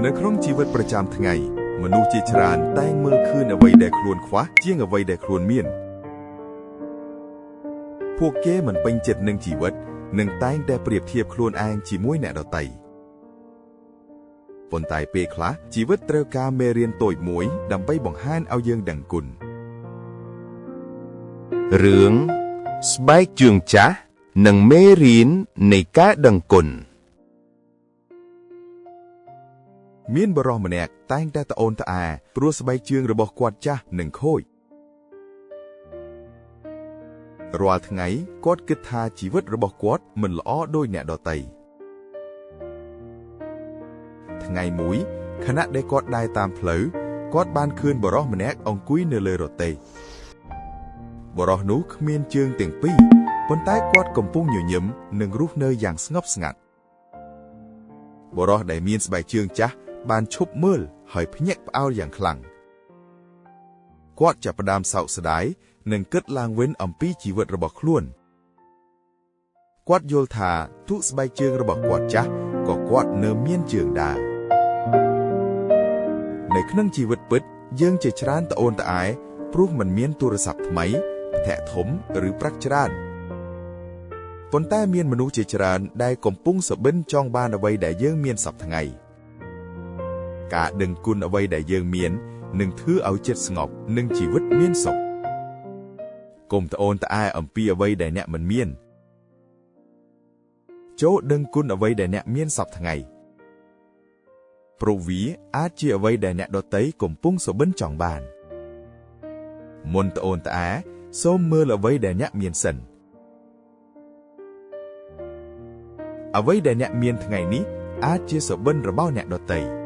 នៅក្នុងជីវិតប្រចាំថ្ងៃមនុស្សជាច្រើនតែងមើលឃើញអ្វីដែលខ្លួនខ្វះជាងអ្វីដែលខ្លួនមានពួកគេមិនពេញចិត្តនឹងជីវិតនិងតែងតែប្រៀបធៀបខ្លួនឯងជាមួយអ្នកដទៃប៉ុន្តែពេលខ្លះជីវិតត្រូវការមេរៀនតូចមួយដើម្បីបង្ហាញឲ្យយើងដឹងគុណ រឿងស្បែកជើងចាស់និងមេរៀននៃការដឹងគុណ មានបុរសម្នាក់តែងតែត្អូញត្អែព្រោះស្បែកជើងរបស់គាត់ចាស់និងខូចរាល់ថ្ងៃគាត់គិតថាជីវិតរបស់គាត់មិនល្អដូចអ្នកដទៃថ្ងៃមួយខណៈដែលគាត់ដើរតាមផ្លូវគាត់បានឃើញបុរសម្នាក់អង្គុយនៅលើរទេះបុរសនោះគ្មានជើងទាំងពីរប៉ុន្តែគាត់កំពុងញញឹមនិងរស់នៅយ៉ាងស្ងប់ស្ងាត់បុរសដែលមានស្បែកជើងចាស់បានឈប់មើលហើយភ្ញាក់ផ្អើលយ៉ាងខ្លាំងគាត់ចាប់ផ្ដើមសោកស្ដាយនិងគិតឡើងវិញអំពីជីវិតរបស់ខ្លួនគាត់យល់ថាទោះស្បែកជើងរបស់គាត់ចាស់ក៏គាត់នៅមានជើងដែរនៅក្នុងជីវិតពិតយើងជាច្រើនត្អូញត្អែព្រោះមិនមានទូរស័ព្ទថ្មីផ្ទះធំឬប្រាក់ច្រើនប៉ុន្តែមានមនុស្សជាច្រើនដែលកំពុងសុបិនចង់បានអ្វីដែលយើងមានសព្វថ្ងៃការដឹងគុណអ្វីដែលយើងមាននឹងធ្វើឲ្យចិត្តស្ងប់និងជីវិតមានសុខកុំត្អូញត្អែអំពីអ្វីដែលអ្នកមិនមានចូលដឹងគុណអ្វីដែលអ្នកមានសព្វថ្ងៃព្រោះវាអាចជាអ្វីដែលអ្នកដទៃកំពុងសុបិនចង់បានមុនត្អូញត្អែសូមមើលអ្វីដែលអ្នកមានសិនអ្វីដែលអ្នកមានថ្ងៃនេះអាចជាសុបិនរបស់អ្នកដទៃ។